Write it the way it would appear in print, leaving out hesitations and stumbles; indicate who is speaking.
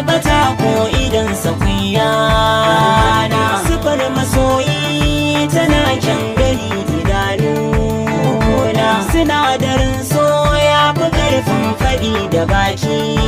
Speaker 1: Bata ko idan sakwiyana. Sifar masoyi tana kyan gani idanu na. Sinadarin so ya fi karfin faɗi da baki.